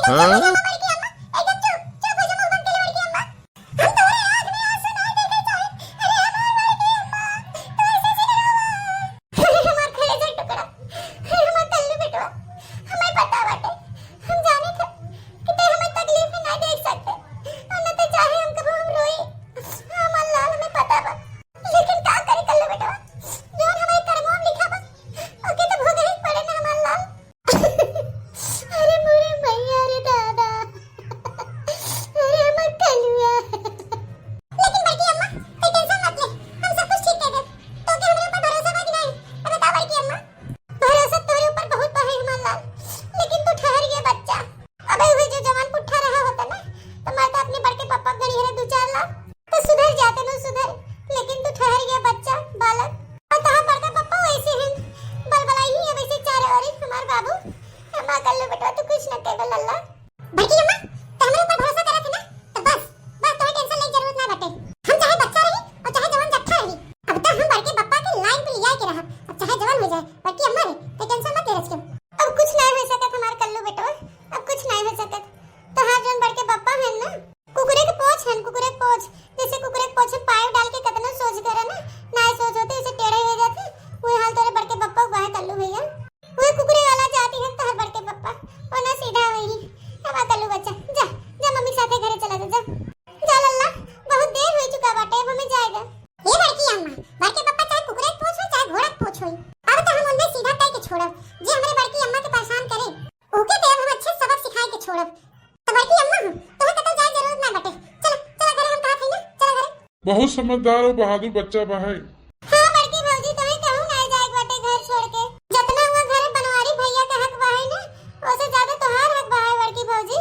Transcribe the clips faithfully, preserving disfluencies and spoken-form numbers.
चुप हो जा बड़की अम्मा, एकदम चुप, चुप हो जा, मुंह बंद कर ले बड़की अम्मा। हम तोहरे आँख में आंसू ना देखे चाहे। अरे हमार बड़की अम्मा, तू ऐसे से डरावा। अरे हमार कलेजा टुकड़ा, अरे हमार कल्लू बेटवा, हमें पता बाटे, हम जाने थे कि ते हमें तकलीफ में ना देख सकते, और न ते चाहे हम कबो हम रोई, हमार लाल हमें पता बा, लेकिन का करी कल्लू बेटवा, जौन हमारे करमवा में लिखा बा, ओके तो भोगे ही पड़े ना हमार लाल। अरे मोरे मैया रे दादा, अरे हमार कलुआ। लेकिन बड़की अम्मा, तू टेंशन मत ले, हम सब कुछ ठीक कर देब। तोके हमरे ऊपर भरोसा बा कि नाही? अब बताओ बड़की अम्मा। भरोसा तोरे ऊपर बहुत बा है हमार लाल, लेकिन तू ठहर गया बच्चा। अबे हुए जो जवान पुट्ठा रहा होता ना, तो मारता अपने बड़के पापा गड़ी है दो चार लाख। तो सुधर जाते नु सुधर, लेकिन तू ठहर गया बच्चा, बालक। और तहार बड़का पप्पा वैसे हैं, बलबलाई ही है वैसे चारों ओर हमार बाबू। हमार कल्लू बेटवा तू कुछ न कहबे लल्ला। बड़की अम्मा, तो हमरे ऊपर भरोसा करत है ना, तो बस, बस तोहे टेंशन लेके जरूरत ना बाटे। हम चाहे बच्चा रही और चाहे जवान जट्ठा रही, अब तो हम बड़के पप्पा के लाइन पे लिया के रहब। अब चाहे जवान हो जाए, बड़की अम्मा रे, ते टेंशन मत ले रच के। अब कुछ नहीं हो सकत हमार कल्लू बेटवा, अब कुछ नहीं हो सकत। तोहार जोन बड़के पप्पा हैं ना, कुकुरे के पोंछ हन, कुकुरे के पोंछ। जैसे कुकुरे के पोंछ में पाइप डाल के कतनो सोझ करे ना, ना सोझ होते, वैसे टेढ़े हो जाते। वही हाल तोरे बड़के पप्पा के बाहे कल्लू भैया। वही कुकुरे वाला जाति है तोहर बड़के पप्पा, वो ना सीधा वही। अब आ कल्लू बच्चा, जा, जा मम्मी के साथे घरे चला जा, जा। जा लल्ला, बहुत देर हो चुका बाटे, अब हमें जाए दे। ये बड़की अम्मा, बड़के पप्पा चाहे कुकुरे के पोंछ हो, चाहे घोड़ा के पोंछ हो, अब तो हम उनमें सीधा कह के छोड़ब, जे हमरे बड़की अम्मा के परेशान करे। ओके, ते अब हम अच्छे सबक सिखाए के छोड़ब। तो बड़की अम्मा हो, तोहे कतौ जाए जरूरत ना बाटे। चला, चला घरे, हम कहा थी ना, चला घरे। बहुत समझदार और बहादुर बच्चा बा है। हाँ बड़की भौजी, तोहे कहूँ ना जाए बाटे घर छोड़ के। जितना हुआ घर बनवारी भैया का हक बा है ना, ओसे ज्यादा तोहार हक बा है बड़की भौजी।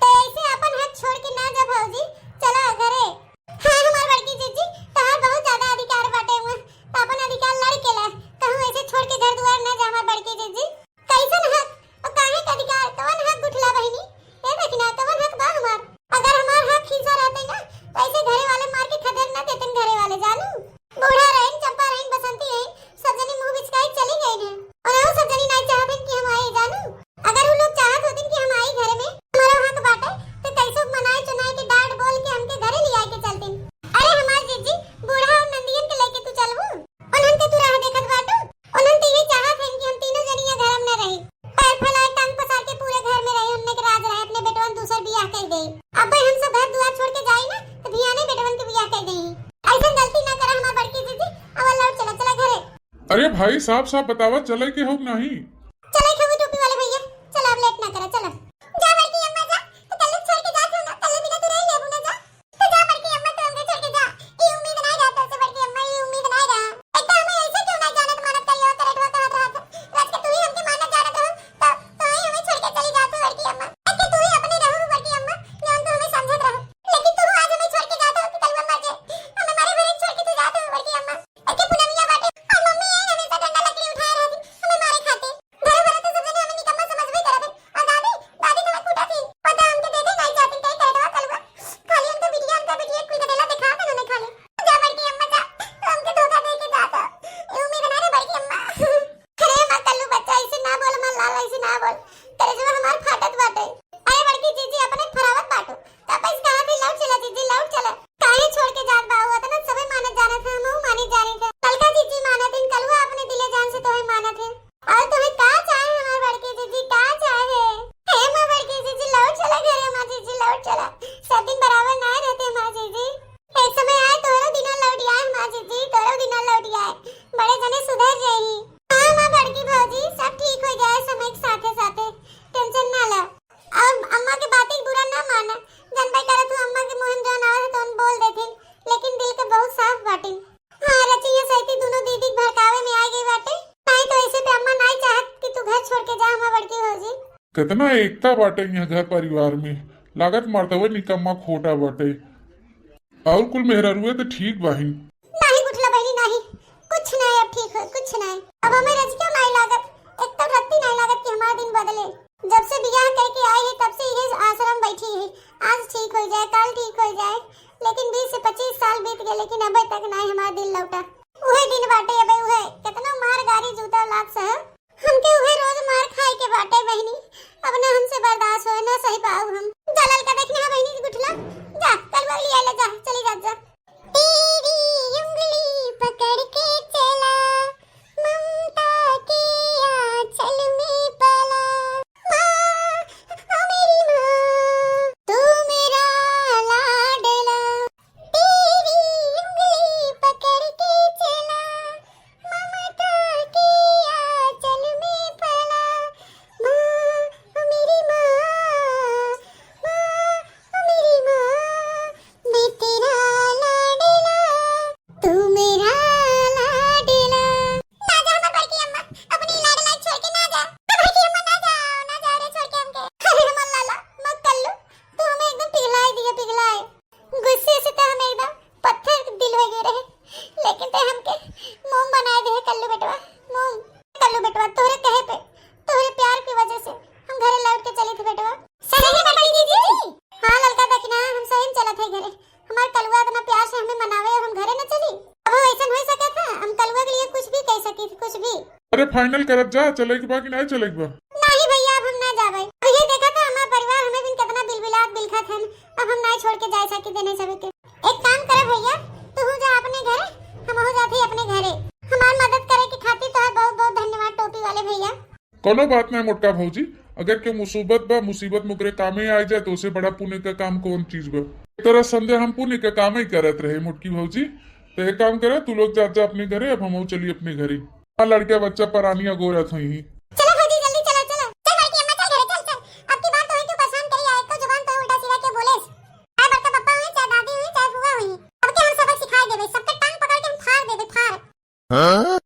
तो ऐसे अपन हक छोड़ के ना जा भौजी, चला घरे। हाँ हमार बड़की जीजी, तोहार बहुत ज्यादा अधिकार बाटे हुआ, तो अपन अधिकार लड़ के ला। कहूँ ऐसे छोड़ के घर दुआर ना जा हमार बड़की जीजी। कैसन हक? और काहे के अधिकार? कवन हक गुठला बहिनी? ए दखिना, कवन हक बा हमार? अगर हमार हक हिस्सा रहते ना, तो ऐसे घरे वाले मार के खदेड़ ना देतन घरे वाले, जानू। बूढ़ा रहीन, चंपा रहीन, बसंती रहीन, सब जनी मुंह बिचकाई चली गई हैं। और वो सब जनी नहीं चाहत हैं कि हम आए, जानू। अगर वो लोग चाहत होतिन कि हम आई घरे में, हमारा हक बाटे, तो कैसे मनाए चुनाए के डांट बोल के हमके घरे ले आए के चलतिन। अरे हमार जीजी, बूढ़ा और नंदियन के लेके तू चलबू? उन्हन के तू राह देखत बाटू? उन्हन तो ये चाहत हन कि हम तीनों जनी ये घर में न रही। पैर फैलाए, टांग पसार के पूरे घर में रही, उन्हन के राज रहे, अपने बेटवन दूसर बियाह कर देई। अब भाई हम सब घर दुआर छोड़ के जाई ना, तो भियाने बेटवन के बियाह कर देई। ऐसन गलती ना करा हमार बड़की जीजी, अब लौट चला, चला घरे। अरे भाई, साफ साफ बतावा, चले के हो कि नहीं? चले के हो टोपी वाले भैया, चला अब लेट ना करा, चला। जा बड़की अम्मा जा, तो कल्लू छोड़ के जात हो ना, कल्लू बिना तू रह लेबू ना, जा। तो जा बड़की अम्मा, तू हमके छोड़ के जा। ई उम्मीद ना रहा तोसे बड़की अम्मा, ई उम्मीद ना रहा। एक तो हमें ऐसे क्यों ना जानत मानत करियो, करत हो, कहत रहत। रात के तू ही हमके मानत जानत हो, तो, तो ही हमें छोड़ के चली जात हो बड़की अम्मा। एक तो तू ही अपने रहू बड़की अम्मा, जौन तू हमें समझत रहो। लेकिन तू आज हमें छोड़ के जात हो कि कल मर जाए। हमें मरे भरे छोड़ के तू जात हो बड़की अम्मा। एक पूनमिया बाटे, और मम्मी यही हमेशा डंडा लकड़ी उठाए रहती, हमें मारे खातिर। घरे भरे तो सब जने हमें निकम्मा समझबे करत है। और दादी, दादी तो हमें कूटा थी। पता हमके देखे नहीं जाती, कहीं करे दवा कलवा। खाली हमके बिटिया, हमका बिटिया कुल गदेला दिखा दे उन्हें खाली। जा बड़की अम्मा जा, तू हमके धोखा दे के जा तो। ये उम्मीद ना रे बड़की अम्मा। अरे हमार कल्लू बच्चा, ऐसे ना बोल, हमार लाल, ऐसे ना बोल। तेरे जो हमार फाटत बाटे। अरे बड़की जीजी, अपने फरावत बाटू। तब बस कहा थी, लौट चला जीजी, लौट चला। काहे छोड़ के जात बा? वो इतना सबे मानत जानत है, हमहू माने जाने थे। ललका जीजी मानत है, कलुआ अपने दिले जान से तोहे मानत है। और तुम्हें का चाहे हमार बड़की जीजी, का चाहे? हे माँ बड़की जीजी, लौट चला घरे, माँ जीजी, लौट चला। सब दिन बराबर ना रहते, माँ जीजी। एक समय आए, तोहरो दिना लौट आए, माँ जीजी, तोहरो दिना लौट आए। बड़े जने सुधर जाई। हाँ माँ बड़की भौजी, सब ठीक हो जाए समय के साथे साथे, टेंशन ना ला। अब अम्मा के बात ही बुरा ना माना, जन भाई करा तू अम्मा के मुँह में जौन आवे है तौन बोल देथिन, लेकिन दिल के बहुत साफ बाटिन। हाँ, रचिया सैती दोनों दीदी के भड़कावे में आ गई बाटे। नहीं तो ऐसे पे अम्मा नहीं चाहत कि तू घर छोड़ के जा, हमार बड़की भौजी। कितना एकता बाटे यहाँ घर परिवार में। लागत मर्दवे निकम्मा खोटा बाटे। और कुल मेहरारुए तो ठीक बाहिन। नहीं गुठला बहिनी, नहीं, कुछ नहीं, अब ठीक हो, कुछ नहीं। अब हमें रजिका नहीं लागत, एक तो रत्ती नहीं लागत कि हमारा दिन बदले। जब से बियाह करके आई है, तब से ये आश्रम बैठी है। आज ठीक हो जाए, कल ठीक हो जाए, लेकिन बीस से पच्चीस साल बीत गए, लेकिन अबे तक ना हमारा दिल लौटा। उहे दिन बाटे अबे, उहे कितना मार गारी जूता लात सह। हमके उहे रोज मार खाए के बाटे बहिनी, अब ना हमसे बर्दाश्त होए, ना सही पाऊ हम। जा ललका, देखने है बहिनी गुठला, जा कलुआ लिया ले, जा चली जा, जा। तेरी उंगली पकड़ के चला, ममता के आंचल में पला। माँ, ओ मेरी माँ, तू मेरा लाडला। तेरी उंगली पकड़ के चला, ममता के आंचल में पला। माँ, ओ मेरी माँ, माँ, ओ मेरी माँ, मैं तेरा लाडला, तू मेरा लाडला। ना जा हमार बड़की अम्मा, अपनी लाडला छोड़ के ना जा। बड़की अम्मा ना जाओ, ना जाओ रे छोड़ के हमके। अरे हमार लाला, मत कल्लू, तू हमें एकदम पिघलाए दिया, पिघलाए। गुस्से से तो हम एकदम पत्थर दिल हो गए रहे, लेकिन ते हमके मोम बनाए दे कल्लू बेटवा, मोम। कल्लू बेटवा, तोहरे कहे पे, तोहरे प्यार की वजह से हम घरे लौट के चली थी बेटवा। सही में बड़ी दीदी? हाँ ललका, देखना हम सही में चलत है घरे। हमार कलुआ इतना प्यार से हमें मनावे और हम घरे न चली। अब वो ऐसा हो सकत है, हम कलुआ के लिए कुछ भी कह सकी थी, कुछ भी। अरे final करत जा, चले के बा कि नहीं चले के बा? नहीं भैया, अब हम ना जाबे। अब ये देखा था हमार परिवार हमें बिन कितना बिलबिलात बिलखत हन, अब हम ना छोड़ के जा सकी देने सभी के। एक काम करे भैया, तू जा अपने घरे, हम हो जाते अपने घरे। हमार मदद करे के खातिर तोहर बहुत बहुत धन्यवाद टोपी वाले भैया। कोनो बात नहीं मोटका भौजी, अगर के मुसीबत बा, मुसीबत में ओकरे कामे आ जाए तो उसे बड़ा पुण्य का काम कौन चीज बा। एक तरह संध्या हम पुण्य का काम ही करत रहे मोटकी भौजी। तो एक काम करे, तू लोग जा, जा अपने घरे, अब हम चली अपने घरे। हाँ लड़का बच्चा परानिया गोरत हुई। चलो भौजी जल्दी चलो, चलो। चल बड़की अम्मा चल घरे चल, चल। अब की बार तो है क्यों परेशान करी आए, एक तो जुबान तो उल्टा सीधा क्यों बोले। चाहे बड़का पप्पा हुई, चाहे दादी हुई, चाहे फुआ हुई, सबके हम सबक सिखाए देबे, सबके टांग पकड़ के हम फाड़ देबे, फाड़।